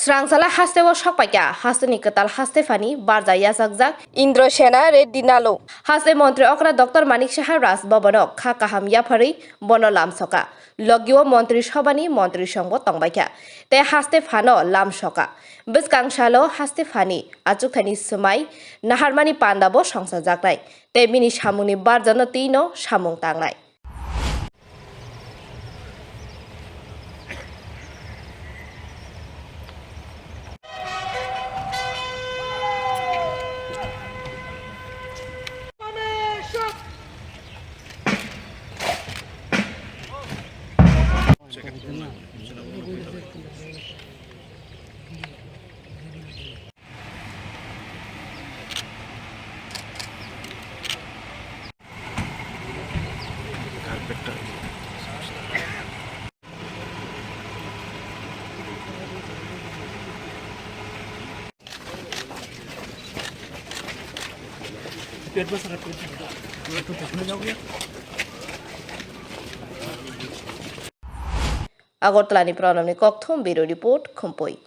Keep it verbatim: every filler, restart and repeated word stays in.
Trangsala hasteo sokpaikha hasteni kwtal haste phani barja yachakjak Indrasena Reddy Nalo. Haste montri okra Doctor Manik Saha Raj Bhavan-o kha kaham yapharwi bono lamsoka. Logio montri sobhani montri songbo tongbaikha tei haste phano lamsoka. Bwskang salo haste phani achukthani swmai naharmani pandabo songchajaknai tei bini samungni barjano twino samung tangnai. Agartala ni Pranamni kokthum bureau report Khumpui.